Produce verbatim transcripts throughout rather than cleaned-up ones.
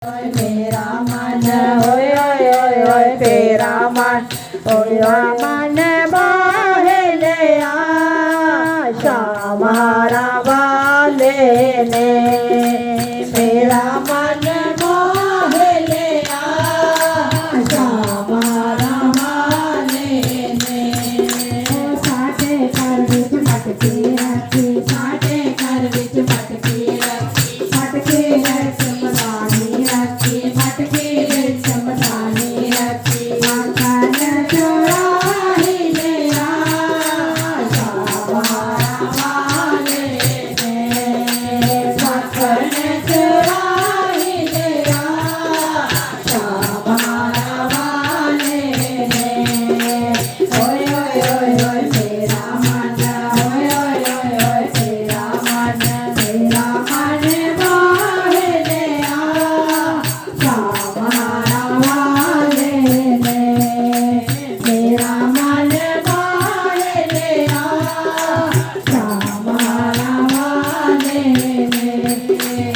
मेरा मन, ओए ओए ओए ओए, तेरा मन, तेरा मन मोह लिया श्याम हारा वाले ने। मेरा मन मोह लिया श्याम हारा वाले ने। ओ साडे घर विच मटकी रखी, साडे घर विच मटकी रखी। मटकी रख समदानी रखी, मटकी रख समदानी रखी। आखन चुराई लिया श्याम हारा वाले ने। आखन चुराई लिया श्याम हारा वाले ने। ओए ओए ओए ओए, मेरा मन, ओए ओए ओए ओए, मेरा मन, मेरा मन मोह लिया श्याम हारा वाले ने। मेरा मन मोह लिया श्याम हारा वाले ने।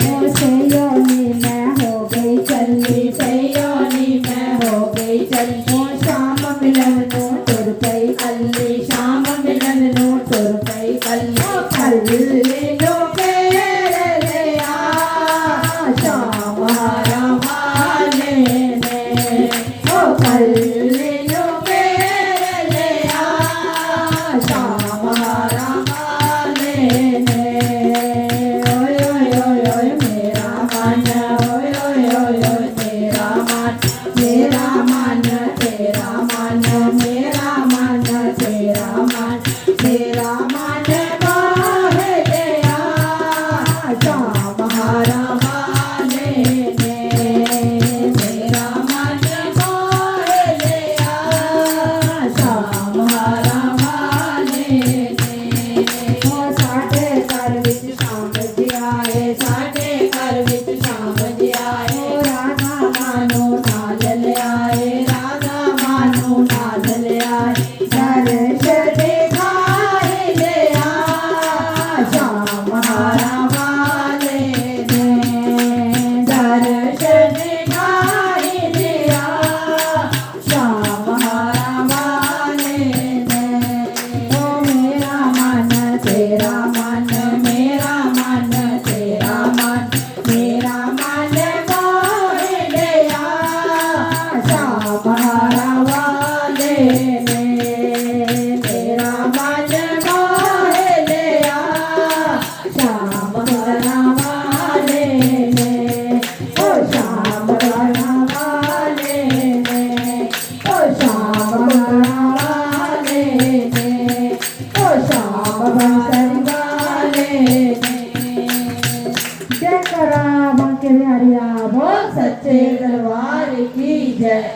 ओ सैयोनी मैं हो गई चली, सैयोनी मैं हो गई चली। ओ श्याम मिलन नू तुर पई कल्ली, श्याम मिलन नू तुर पई कल्ली। ओ कल्ली नू फेर लिया श्याम हारा वाले ने। ओ कल्ली नू फेर लिया श्याम हारा वाले ने। ओए ओए ओए ओए, मेरा मन, ओए ओए ओए ओए, मेरा मन, मेरा मन, तेरा मन, मेरा मन, तेरा मन, मेरा मन मोह लिया श्याम हारा वाले ने। मेरा मन मोह लिया श्याम हारा वाले ने। ओ साडे घर विच श्याम जी आए, साडे घर विच श्याम जी आए। ओ राधा मानू नाल ले आए, राधा मानू नाल ले आए। दर्श दिखाई दिया श्याम हारा वाले ने, दर्श दिखाई दिया श्याम हारा वाले ने। ओ मेरा मन तेरा मन, मेरा मन तेरा मन, मेरा मन मोह लिया श्याम हारा वाले ने। मेरा मन मोह लिया श्याम हारा वाले ने। ओ श्याम हारा वाले ने, ओ श्याम हारा वाले ने, ओ श्याम बांसुरी वाले ने। जयकारा बांके बिहारी दा, बोल सच्चे दरबार की जय।